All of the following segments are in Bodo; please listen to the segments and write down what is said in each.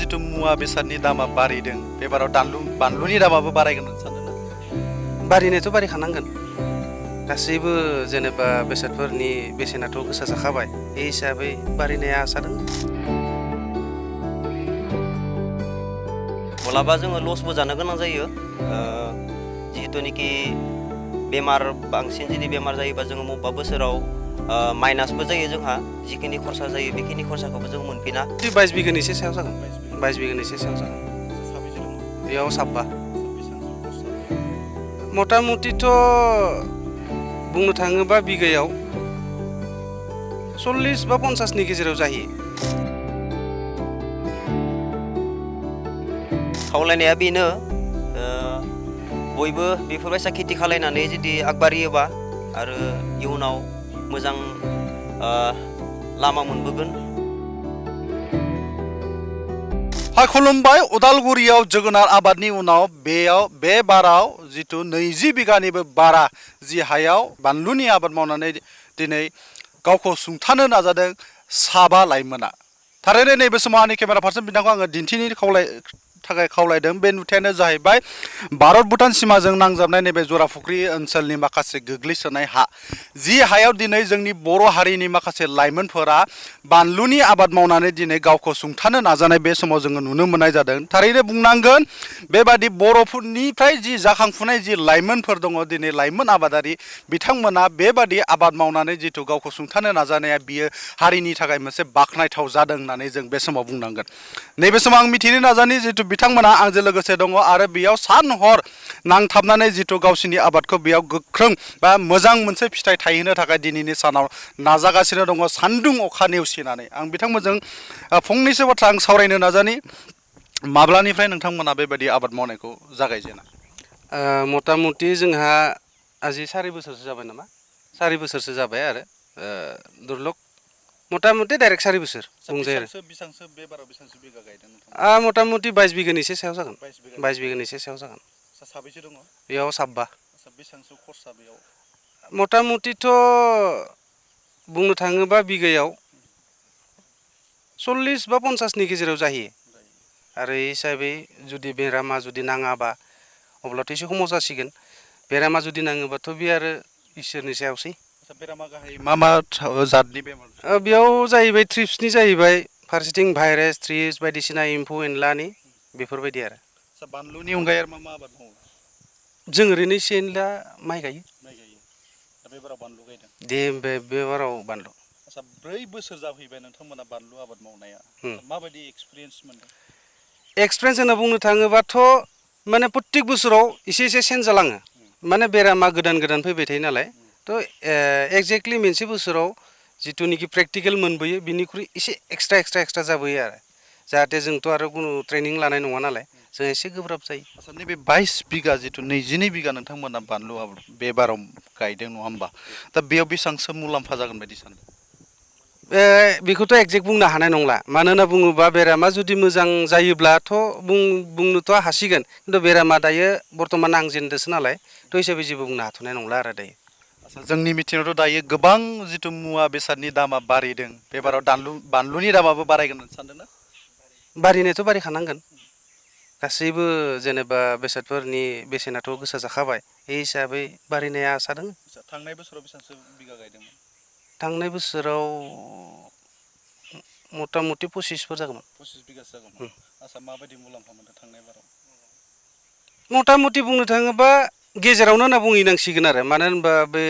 जितु मुवा बेसादनि दामा बारिदों बेबाराव बानलुनि दामाबो बारायगोन सानदों बारिनायथ' बारिखानांगोन गासैबो जेनेबा बेसादफोरनि बेसेनाथ' गोसा जाखाबाय बे हिसाबै बारिनाया आसा दं मालाबा जोङो लसबो जानो गोनां जायो जिहेतुनिखि बेमार बांसिन जुदि बेमार जायोबा जोङो बबेबा बोसोराव माइनासबो जायो जोंहा जिखिनि खरसा जायो बेखिनि खरसाखौबो जों मोनफिना 22 बिघानि एसे सायाव जागोन 22 बिघानि एसे सायाव जागोन बेयाव साबा मथा मथिथ' बुंनो थाङोबा बिघायाव 40 बा 50 नि गेजेराव जाहैयो खावलायनाया बेनो बयबो बेफोरबायसा खेथि खालायनानै जुदि आगबारियोबा आरो इयुनाव मोजां लामा मोनबोगोन खुलुमबाय उदालगुरियाव जोगोनार आबादनि उनाव बे बाराव जितु 20 बिघानिबो बारा जि हायाव बानलुनि आबाद मावनानै दिनै गावखौ सुंथानो नाजादों साबा लाइमोना थारैनो नैबे समाव आंनि केमेरा पार्सन बिथांखौ आङो दिन्थिनो थाखाय खावलायदों बे नुथायानो जाहैबाय भारत भुटान सिमाजों नांजाबनाय नैबे जराफुख्रि ओनसोलनि माखासे गोग्लैसोनाय हा जि हायाव दिनै जोंनि बर' हारिनि माखासे लाइमोनफोरा बानलुनि आबाद मावनानै दिनै गावखौ सुंथानो नाजानाय बे समाव जोङो नुनो मोननाय जादों थारैनो बुंनांगोन बेबादि बर'फोरनिफ्राय जि जाखांफुनाय जि लाइमोनफोर दङ दिनै लाइमोन आबादारि बिथांमोना बेबादि आबाद मावनानै जिथु गावखौ सुंथानो नाजानाया बियो हारिनि थाखाय मोनसे बाख्नायथाव जादों होननानै जों बे समाव बुंनांगोन नैबे समाव आं मिथिनो नाजानि जितु बिथांमोना आंजों लोगोसे दङ आरो बेयाव सान हर नांथाबनानै जितु गावसिनि आबादखौ बेयाव गोख्रों बा मोजां मोनसे फिथाइ थायहोनो थाखाय दिनैनि सानाव नाजागासिनो दङ सान्दुं अखा नेवसिनानै आं बिथांमोनजों फंनैसो बाथ्रा आं सावरायनो नाजानि माब्लानिफ्राय नोंथांमोना बेबायदि आबाद मावनायखौ जागायजेना मथा मथि जोंहा आजि 4 बोसोरसो जाबाय नामा 4 बोसोरसो जाबाय आरो दुरलक मथा मथि डाइरेक्ट 4 बोसोर बुंजायो आरो बेसेबांसो बेबाराव बेसेबांसो बिघा गायदों मथा मथि 22 बिघानि एसे सायाव जागोन 22 बिघानि एसे सायाव जागोन साबैसे दङ बेयाव साबा बेसेबांसो खरसा बेयाव मथा मथिथ' बुंनो थाङोबा बिघायाव 40 बा 50 नि गेजेराव जाहैयो आरो हिसाबै जुदि बेरामा जुदि नाङाबा अब्लाथ' एसे खमाव जासिगोन बेरामा जुदि नाङोबाथ' बे आरो इसोरनि सायावसै बेरामा गाहाय मा जातनि बेमार बेयाव जाहैबाय थ्रिप्सनि जाहैबाय फारसेथिं भाइरास थ्रिप्स बायदिसिना एम्फौ एनलानि बेफोरबायदि आरो बानलुनि अनगायै मा आबाद मावो जों ओरैनो एसे एनला माइ गायो बे बाराव बानलु गायदों बे बाराव बानलु 4 बोसोर जाफैबाय नोंथांमोना बानलु आबाद मावनाया माबायदि एक्सपिरियेन्स मोनदों एक्सपिरियेन्स होनना बुंनो थाङोबाथ' माने प्रत्येक बोसोराव एसे एसे चेन्ज जालाङो माने बेरामा गोदान गोदान फैबाय थायो नालाय थ' एक्जेक्टलि मोनसे बोसोराव जिथुनिखि प्रेक्टिकेल मोनबोयो बिनिख्रुइ एसे एक्सट्रा जाबोयो आरो जाहाथे जोंथ' आरो खुनु ट्रेनिं लानाय नङा नालाय जों एसे गोब्राब जायो नैबे 22 बिघा जितु 22 बिघा नोंथांमोना बानलु आबाद बे बाराव गायदों नङा होमबा दा बेयाव बेसेबांसो मुलाम्फा जागोन बायदि सानदों बेखौथ' एक्जेक्ट बुंनो हानाय नंला मानो होनना बुङोबा बेरामा जुदि मोजां जायोब्लाथ' बुंनोथ' हासिगोन खिन्थु बेरामा दायो बर्थमान नांजेनदोंसो नालाय थ' हिसाबै जेबो बुंनो हाथ'नाय नंला आरो दायो जोंनि मिथिनायावथ' दायो गोबां जितु मुवा बेसादनि दामा बारिदों बे बाराव बानलुनि दामाबो बारायगोन होननानै सानदोंना बारिनायथ' बारिखानांगोन गासैबो जेनेबा बेसादफोरनि बेसेनाथ' गोसा जाखाबाय बे हिसाबै बारिनाया आसा दङ थांनाय बोसोराव बेसेबांसो बिघा गायदोंमोन थांनाय बोसोराव मथा मथि 25फोर जागौमोन 25 बिघासो जागौमोन माबायदि मुलाम्फा मोनदों थांनाय बाराव मथा मथि बुंनो थाङोबा गेजेरावनो होनना बुंहैनांसिगोन आरो मानो होनबा बे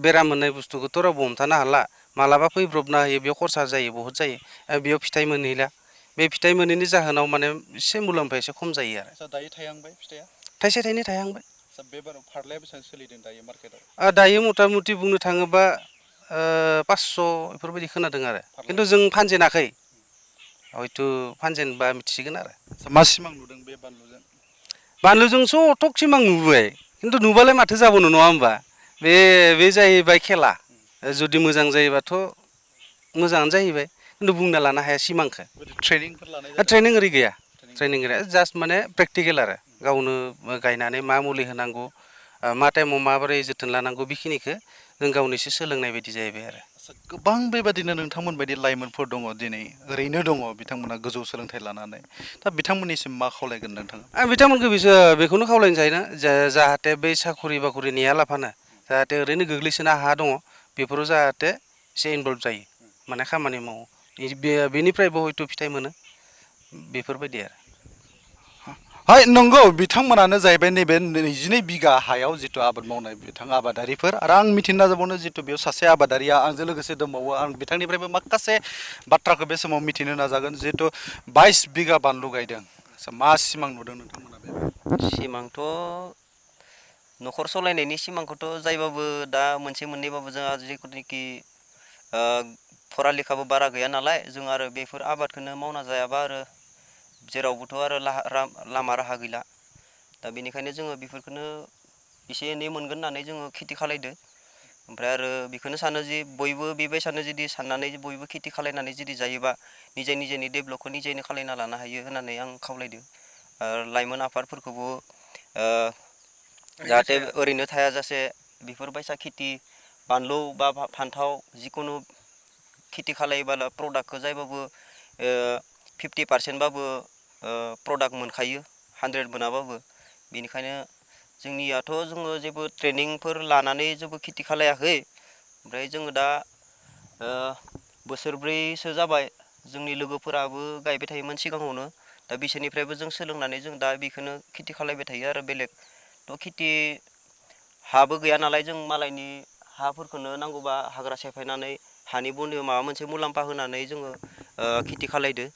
बेराम मोननाय बुस्थुखौथ' रावबो हमथानो हाला मालाबा फैब्रबना होयो बेयाव खरसा जायो बहुद जायो बेयाव फिथाइ मोनहैला बे फिथाइ मोनैनि जाहोनाव माने एसे मुलाम्फाया एसे खम जायो आरो दायो थायहांबाय फिथाइया थाइसे थाइनै थायहांबाय बे बाराव फारलाया बेसेबां सोलिदों दायो मार्केटआव दायो मथा मथि बुंनो थाङोबा 500 बेफोरबायदि खोनादों आरो खिन्थु जों फानजेनाखै हयथ' फानजेनबा मिथिसिगोन आरो मा सिमां नुदों बे बानलुजोंसो अथक सिमां नुबाय खिन्थु नुबालाय माथो जाबावनो नङा होमबा बे जाहैबाय खेला जुदि मोजां जायोबाथ' मोजाङानो जाहैबाय खिन्थु बुंना लानो हाया सिमांखौ ट्रेनिं ओरै गैया जास्ट माने प्रेक्टिकेल आरो गावनो गायनानै मा मुलि होनांगौ मा टाइमाव माबोरै जोथोन लानांगौ बेखिनिखौ जों गावनो एसे सोलोंनाय बायदि जाहैबाय आरो गोबां बेबादिनो नोंथांमोन बायदि लाइमोनफोर दङ दिनै ओरैनो दङ बिथांमोना गोजौ सोलोंथाइ लानानै दा बिथांमोननिसिम मा खावलायगोन नोंथाङा? आं बिथांमोनखौ बेखौनो खावलायनो सायोना जाहाथे बै साखरि बाखरि नेयालाफानो जाहाथे ओरैनो गोग्लैसोना हा दङ बेफोराव जाहाथे एसे इनभल्भ जायो माने खामानि मावो बेनिफ्रायबो हयथ' फिथाइ मोनो बेफोरबायदि आरो हाय नंगौ बिथांमोनानो जाहैबाय नैबे 22 बिघा हायाव जिथु आबाद मावनाय बिथां आबादारिफोर आरो आं मिथिनो नाजाबावनो जिथु बेयाव सासे आबादारिया आंजों लोगोसे दंबावो आं बिथांनिफ्रायबो माखासे बाथ्राखौ बे समाव मिथिनो नाजागोन जिहेथु 22 बिघा बानलु गायदों मा सिमां नुदों नोंथांमोना बे सिमांथ' न'खर सलायनायनि सिमांखौथ' जायबाबो दा मोनसे मोननैबाबो जोंहा जिथुनिखि फरा लेखाबो बारा गैया नालाय जों आरो बेफोर आबादखौनो मावना जायाबा आरो जेरावबोथ' आरो लामा राहा गैला दा बेनिखायनो जोङो बेफोरखौनो एसे एनै मोनगोन होननानै जोङो खेथि खालायदो ओमफ्राय आरो बेखौनो सानो जि बयबो बेबायसानो जुदि साननानै बयबो खेथि खालायनानै जुदि जायोबा निजेनि डेभेलपखौ निजेनो खालायना लानो हायो होननानै आं खावलायदो लाइमोन आफादफोरखौबो जाहाथे ओरैनो थायाजासे बेफोरबायसा खेथि बानलु बा फान्थाव जिखुनु खेथि खालायोब्ला प्रडाक्टखौ जायबाबो 50% बाबो प्रडाक्ट मोनखायो 100 मोनाबाबो बेनिखायनो जोंनियाथ' जोङो जेबो ट्रेनिंफोर लानानै जेबो खेथि खालायाखै ओमफ्राय जोङो दा बोसोरब्रैसो जाबाय जोंनि लोगोफोराबो गायबाय थायोमोन सिगाङावनो दा बिसोरनिफ्रायबो जों सोलोंनानै जों दा बेखौनो खेथि खालायबाय थायो आरो बेलेगथ' खेथि हाबो गैया नालाय जों मालायनि हाफोरखौनो नांगौबा हाग्रा सेफायनानै हानि बनि माबा मोनसे मुलाम्फा होनानै जोङो खेथि खालायदो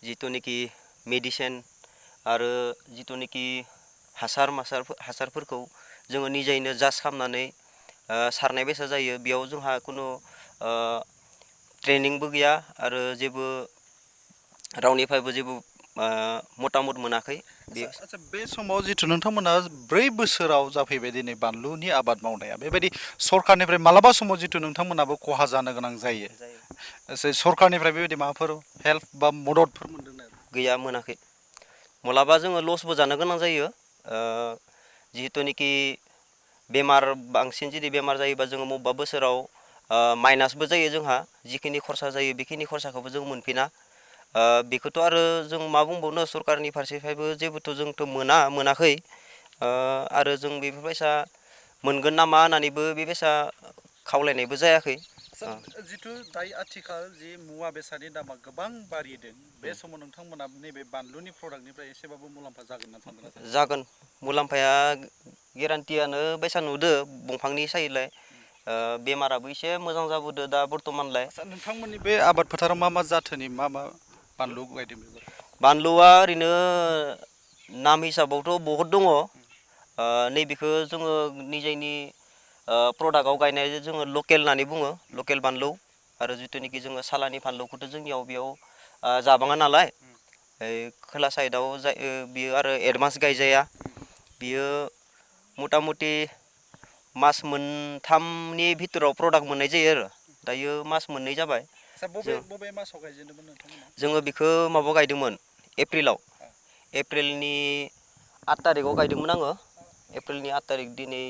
जिथुनिखि मेडिसिन आरो जिथुनिखि हासारफोरखौ जोङो निजेनो जास्ट खालामनानै सारनाय बेसा जायो बेयाव जोंहा खुनु ट्रेनिंबो गैया आरो जेबो रावनिफ्रायबो जेबो मतामत मोनाखै आच्छा बे समाव जिथु नोंथांमोना 4 बोसोराव जाफैबाय दिनै बानलुनि आबाद मावनाया बेबायदि सरखारनिफ्राय मालाबा समाव जिथु नोंथांमोनाबो खहा जानो गोनां जायो सरखारनिफ्राय बेबायदि माबाफोर हेल्प बा मददफोर मोनदों ना गैया मोनाखै मालाबा जोङो लसबो जानो गोनां जायो जिहेथुनिखि बेमार बांसिन जुदि बेमार जायोबा जोङो बबेबा बोसोराव माइनासबो जायो जोंहा जिखिनि खरसा जायो बेखिनि खरसाखौबो जों मोनफिना बेखौथ' आरो जों मा बुंबावनो सरकारनि फारसेनिफ्रायबो जेबोथ' जोंथ' मोनाखै आरो जों बेफोरबायसा मोनगोन नामा होननानैबो बेबायसा खावलायनायबो जायाखै जिथु दायो आथिखाल जि मुवा बेसादनि दामा गोबां बारिदों बे समाव नोंथांमोना नैबे बानलुनि प्रडाक्टनिफ्राय एसेबाबो मुलाम्फा जागोन ना सानदों ना जागोन मुलाम्फाया गेरान्टियानो बायसा नुदो दंफांनि सायलाय बेमाराबो एसे मोजां जाबोदो दा बर्थमानलाय आच्छा नोंथांमोननि बे आबाद फोथाराव मा जाथोनि मा बानलु गायदों बानलुआ ओरैनो नाम हिसाबावथ' बहुद दङ नैबेखौ जोङो निजेनि प्रडाक्टआव गायनाय जोङो लकेल होननानै बुङो लकेल बानलु आरो जिथुनिखि जोङो सालानि फानलुखौथ' जोंनियाव बेयाव जाबाङा नालाय खोला साइडआव बियो आरो एडभान्स गायजाया बियो मथा मथि मास मोनथामनि भितराव प्रडाक्ट मोननाय जायो आरो दायो मास मोननै जाबाय बबे मासाव गायजेनदोंमोन नोंथांमोना जोङो बेखौ माबायाव गायदोंमोन एप्रिलाव एप्रिलनि 8 तारिखआव गायदोंमोन आङो एप्रिलनि 8 तारिख दिनै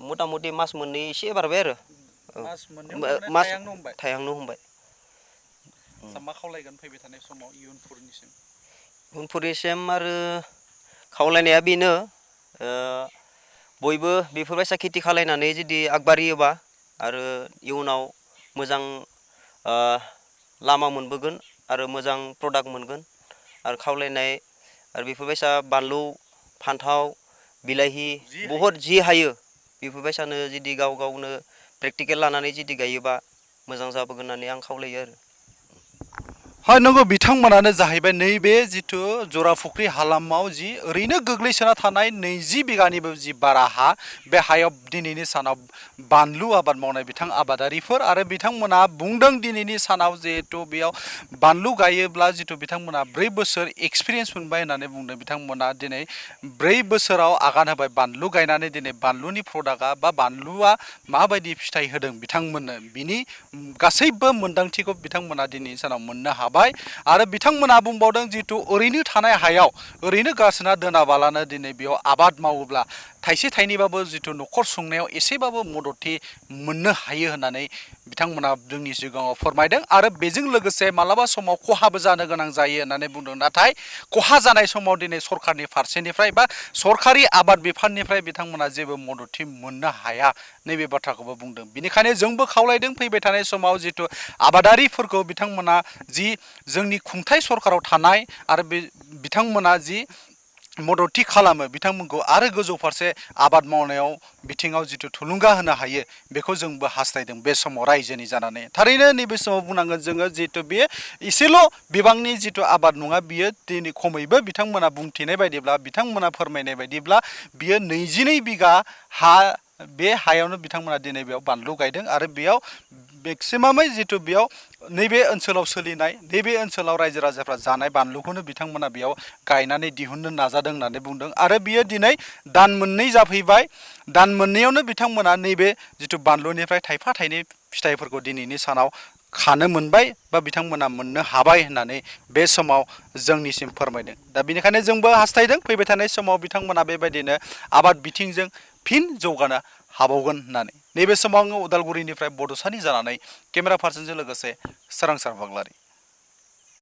मथा मथि मास मोननै एसे बारबाय आरो मास थायांनो हमबाय मा खावलायगोन फैबाय थानाय समाव उनफोरनिसिम आरो खावलायनाया बेनो बयबो बेफोरबायसा खेथि खालायनानै जुदि आगबारियोबा आरो इयुनाव मोजां लामा मोनबोगोन आरो मोजां प्रडाक्ट मोनगोन आरो खावलायनाय आरो बेफोरबायसा बानलु फान्थाव बिलाहि बहुद जि हायो बेफोरबायसानो जुदि गावनो प्रेक्टिकेल लानानै जुदि गायोबा मोजां जाबोगोन होननानै आं खावलायो आरो हाय नंगौ बिथांमोनानो जाहैबाय नैबे जिथु जरा फुख्रि हालामाव जि ओरैनो गोग्लैसोना थानाय 20 बिघानिबो जि बारा हा बे हायाव दिनैनि सानाव बानलु आबाद मावनाय बिथां आबादारिफोर आरो बिथांमोना बुंदों दिनैनि सानाव जिहेथु बेयाव बानलु गायोब्ला जिथु बिथांमोना 4 बोसोर एक्सपिरियेन्स मोनबाय होननानै बुंदों बिथांमोना दिनै 4 बोसोराव आगान होबाय बानलु गायनानै दिनै बानलुनि प्रडाक्टआ बा बानलुआ माबायदि फिथाइ होदों बिथांमोननो बिनि गासैबो मोन्दांथिखौ बिथांमोना दिनैनि सानाव मोननो हाबाय आरो बिथांमोना बुंबावदों जिथु ओरैनो थानाय हायाव ओरैनो गारसोना दोनाबालानो दिनै बेयाव आबाद मावोब्ला थाइसे थाइनैबाबो जिथु न'खर सुंनायाव एसेबाबो मददथि मोननो हायो होननानै बिथांमोना जोंनि सिगाङाव फोरमायदों आरो बेजों लोगोसे मालाबा समाव खहाबो जानो गोनां जायो होननानै बुंदों नाथाय खहा जानाय समाव दिनै सरखारनि फारसेनिफ्राय बा सरखारि आबाद बिफाननिफ्राय बिथांमोना जेबो मददथि मोननो हाया नैबे बाथ्राखौबो बुंदों बेनिखायनो जोंबो खावलायदों फैबाय थानाय समाव जिथु आबादारिफोरखौ बिथांमोना जि जोंनि खुंथाय सरखाराव थानाय आरो बिथांमोना जि मददथि खालामो बिथांमोनखौ आरो गोजौ फारसे आबाद मावनायाव बिथिङाव जिथु थुलुंगा होनो हायो बेखौ जोंबो हास्थायदों बे समाव रायजोनि जानानै थारैनो नैबे समाव बुंनांगोन जोङो जिहेतु बे एसेल' बिबांनि जिथु आबाद नङा बियो दिनै खमैबो बिथांमोना बुंथिनाय बायदिब्ला बिथांमोना फोरमायनाय बायदिब्ला बियो 22 बिगा हा बे हायावनो बिथांमोना दिनै बेयाव बानलु गायदों आरो बेयाव मेक्सिमामै जिथु बेयाव नैबे ओनसोलाव सोलिनाय नैबे ओनसोलाव रायजो राजाफ्रा जानाय बानलुखौनो बिथांमोना बेयाव गायनानै दिहुननो नाजादों होननानै बुंदों आरो बियो दिनै दान मोननै जाफैबाय दान मोननैयावनो बिथांमोना नैबे जिथु बानलुनिफ्राय थाइफा थाइनै फिथाइफोरखौ दिनैनि सानाव खानो मोनबाय बा बिथांमोना मोननो हाबाय होननानै बे समाव जोंनिसिम फोरमायदों दा बेनिखायनो जोंबो हास्थायदों फैबाय थानाय समाव बिथांमोना बेबायदिनो आबाद बिथिंजों फिन जौगानो हाबावगोन होननानै नैबे समाव आङो उदालगुरिनिफ्राय बड'सानि जानानै केमेरा पार्सनजों लोगोसे सोरांसार बाग्लारि